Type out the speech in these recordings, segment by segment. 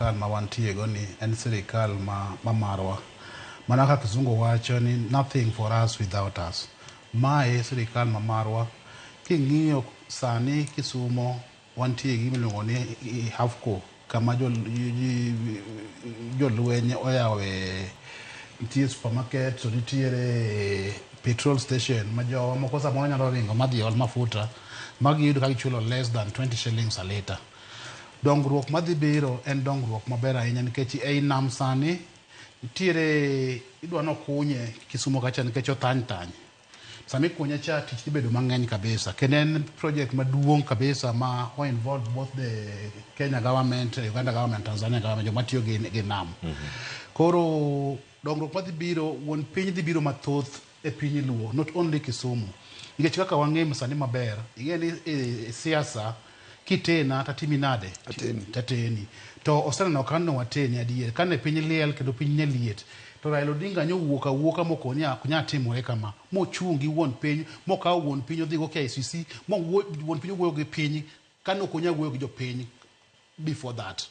Sirkal ma wantie go ni en sirkal ma, ma marwa. Mana kaka kizungu wacho ni nothing for us without us. Mae sirkal ma marwa. King'iyo sani Kisumo wantie gi gima iluongo ni HAFCO kama jolweny oyawe nitie supermarket to nitiere petrol station ma jowa moko samoro nyalo ringo madhi ol mafuta ma giyudo ka gichulo less than 20 shillings a litre. Dongruok madhi biro en dongruok maber ahinya nikech ei nam sani nitiere idwa nokunye Kisumo kacha nikech othany thany. Sama ikunye cha tich dhi bedo mang'eny kabisa kendo en project maduong' kabisa ma o involve both the Kenya government, Uganda government, Tanzania government joma tiyo gi nam. Koro dongruok madhi biro wuon piny dhi biro mathoth e piny Luo not only Kisumu. Nikech kaka wang'eyo sani maber ing'e ni e siasa kitena tatimi nade? Ateni. Tateni. To oseneno ka nowateni adier. Kane piny liel kendo piny ne liet. To Raila Odinga nyowuok awuoka mokoni ok nyal timore kama. Mochung' gi wuon piny, mokawo wuon piny odhigo KICC, mo wuon piny owuoyo gi piny kane ok onyal wuoyo gi jopiny before that.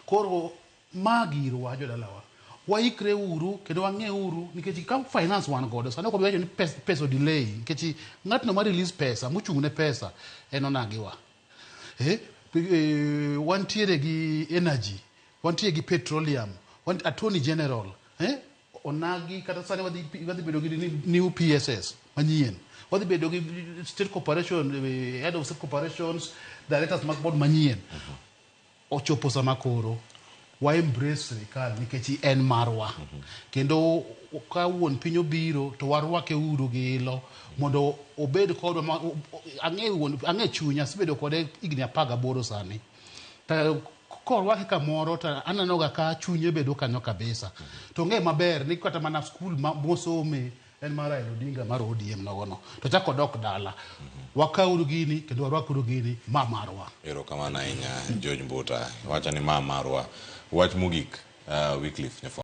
Koro ma girwa jodalawa. Waikre uru kendo wang'e uru nikech ka finance wan godo sani ok obi wacho ni pesa o delay nikech ng'atno ma release pesa mochung' ne pesa en onagiwa. Wantiere gi energy, wantiere gi petroleum, attorney general, onagi kata sani wadhi bedo gi new PSS manyien. Wadhi bedo gi state corporation, head of state corporations, directors mag board manyien. Ochopo sama koro wa embrace sirikal nikech en marwa. Kendo ka wuon piny obiro to warwake uru gi ilo mondo obed kodwa. Ang'e wuon, ang'e chunya, asebedo kode higni 18 sani. To korwake kamoro to aneno ga ka chunye bedo kanyo kabisa. To ng'e maber ni kata mana skul mosome en mar Raila Odinga mar ODM nogono. To chak odok dala. Wakawuru gini kendo warwakuru gini ma marwa. Erokamano ahinya George Mbuta. Wacho ni ma marwa. Wach mogik, Wycliffe Nyafwa.